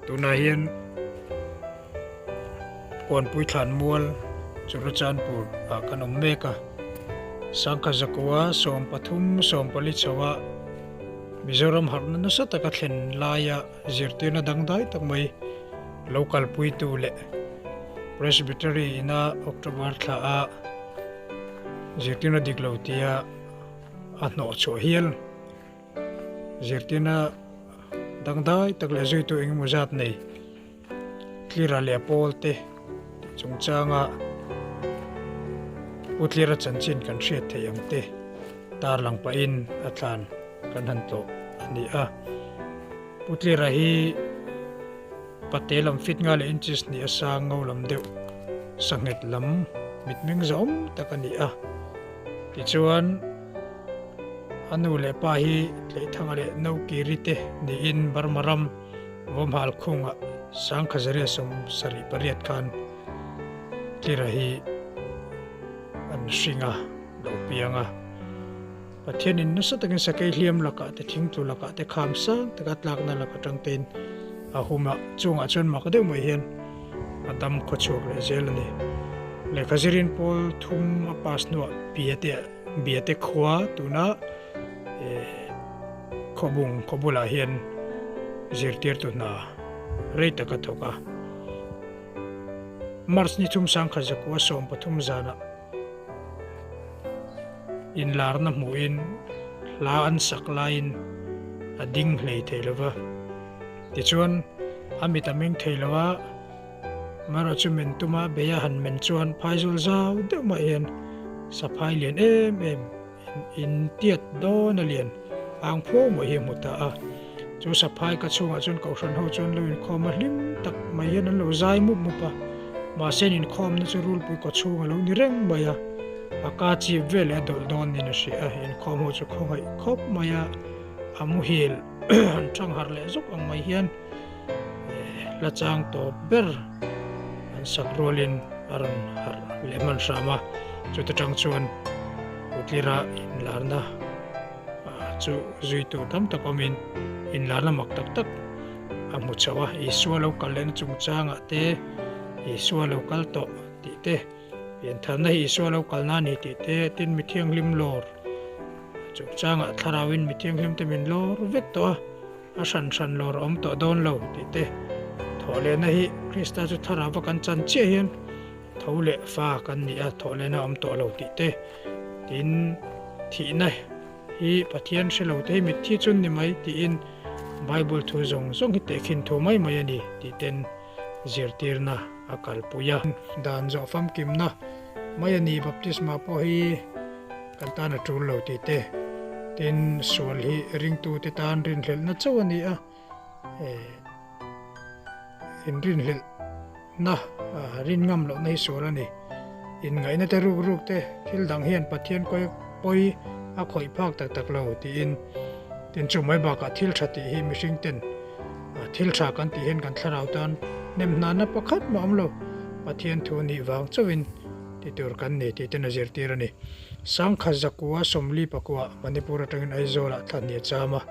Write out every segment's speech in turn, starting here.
Tunah hian Kawnpui Thlanmual Churachandpur ah kan awm mek a, Sangkha Zakua 13 14 chhoa Mizoram harhna nasa taka thlen laia zirtirna dangdai tak mai lo kalpuitu leh Presbytery ina October thla a zirtirna dik lo tia a hnawh chhuah hial. Zirtirna dangdai tak leh zuitu engemaw zat nei Tlira leh Pawl te tih chungchanga Pu Tlira chanchin kan hriat theih ang te tarlang pahin a tlan kan han tlawh a ni a. Pu Tlira hi pate lam fit nga leh inches hnih a sang ngo lam deuh sanghet lam mitmeng zahawm tak a ni a. Tichuan. A nu leh pa hi Tleithanga leh Nokiri te niin Burma ram Vawmhal khungah Sangkhazaria 78 khan Tlira hi an hring a, lo piang a. Pathianin nasa takin sakei hliam lakah te thingtlu lakah te kham sang taka tlakna lak atang tein a hum a, chungah chuan mak deuh mai hian a dam khawchhuak leh zel a ni. Lehkha zirin pawl thum a pass hnuah Piate ah Biate khua tuna Khawbung khaw bulah hian zirtirtu hna rei tak a thawk a. March ni thum sangkhat zakua 13 zanah inlarna hmuhin hla an sak laiin a ding hlei thei lo va. Tichuan a mit a meng thei lo a. Amaherawh chu men tuma bei a han men chuan phaizawl zau deuh mah hian saphai lian em em in tiat dawn a lian ang phuau mai hi a hmu ta a. Chu saphai ka chhungah chuan kohhran ho chuan lo inkhawm a hlim tak mai hian an lo zai mup mup a. Mahse an inkhawmna chu rulpui kaw chhung a lo ni reng mai a, a ka chip vel leh a dawlh dawn niin a hria a, inkhawm ho chu khawngaih khawp mai a, a muhil han thang harh leh zawk ang mai hian. Hla chang tawp ber an sak rualin a rawn harh leh hman hram a, chuta tang chuan Utlira inlarna chu zuitu tam tak awmin inlarna mak tak tak a hmu chho a, Isua lo kal lehna chungchangah te, Isua lo kal tawh tih te, piantharna hi Isua lo kalna a ni tih te, tin mi thianghlim lawr chungchangah thlarauin mi thianghlim te min lawr vek tawh a. A hran hran lawr a awm tawh dawn lo tih te thawh lehna hi Krista chu thlarau a kan chan chiah hian tho leh fa kan ni a, thawh lehna a awm tawh lo tih te tin thihna hi Pathian hre lo te hi mitthi chu an ni mai tiin Bible thu zawng zawng hi tehkhin thu mai mai a ni tih ten zirtirna a kalpui a. Dan zawh famkimna mai a ni baptisma pawh hi. Kan tan a tul lo tih te, tin sual hi ringtute tan rinhlelhna chauh a ni a, inrinhlelhna rin ngam lohna hi sual a ni. Inngaihna te ruk ruk te thil dang hian Pathian kawi pawi a khawih phak tak tak lo tiin, tin chu mai bakah thil tha tih hi mihring ten thil tha kan tih hian kan thlarau tan hnem hnana pakhat mah awm lo, Pathian thu nih vang chauhin Ti tur kan ni tih ten a zirtir a ni. Sangkha Zakua 40 pakua Manipur atangin Aizawlah thla hnih a cham a.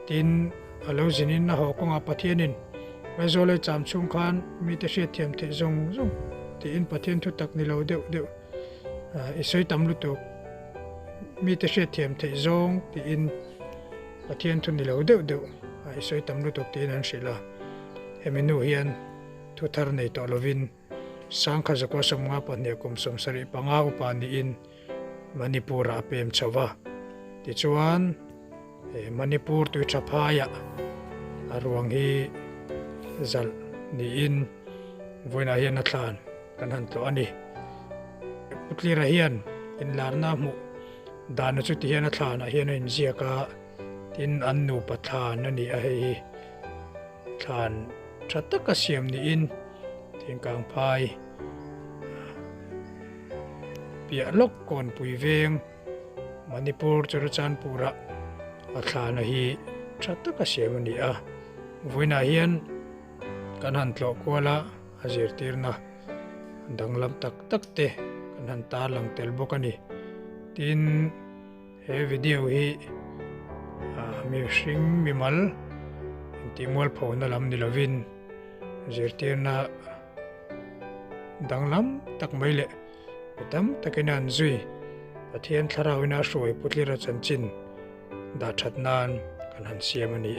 Tin, a lo zinin a haw kawngah Pathianin Aizawl ei cham chhung khan mite hriatthiam theih zawng zawng tiin Pathian thu tak ni lo deuh deuh i sawi tam lutuk mite hriatthiam theih zawng tiin Pathian thu ni lo deuh deuh i sawi tam lutuk tiin an hrilh a. Hemi nu hian. Thu thar nei tawh lovin Sangkha Zakua 52 kum 75 upa niin Manipur-ah a pem chho va. Tichuan, Manipur tui tha phaiah a ruang hi zalh niin vawiinah hian a thlan kan han tlawh a ni. Putlira hian inlarna a hmuh dana chu tihian a thlanah hian a inziak a, tin an nupa thlan a ni a hei hi. Thlan tha taka siam niin thingkang phai piah lawk kawnpui veng Manipur Churachandpur-ah a thlana hi tha taka siam a ni a. Vawiinah hian kan han tlawh kual a, a zirtirna danglam tak tak te kan han tarlang tel bawk a ni. Tin. He video hi mihring mimal Intihmualphona lam ni lovin zirtirna danglam tak mai leh mi tam takin a an zui Pathian thlarauin a hruai Putlira chanchin dah that nan kan han siam a ni e.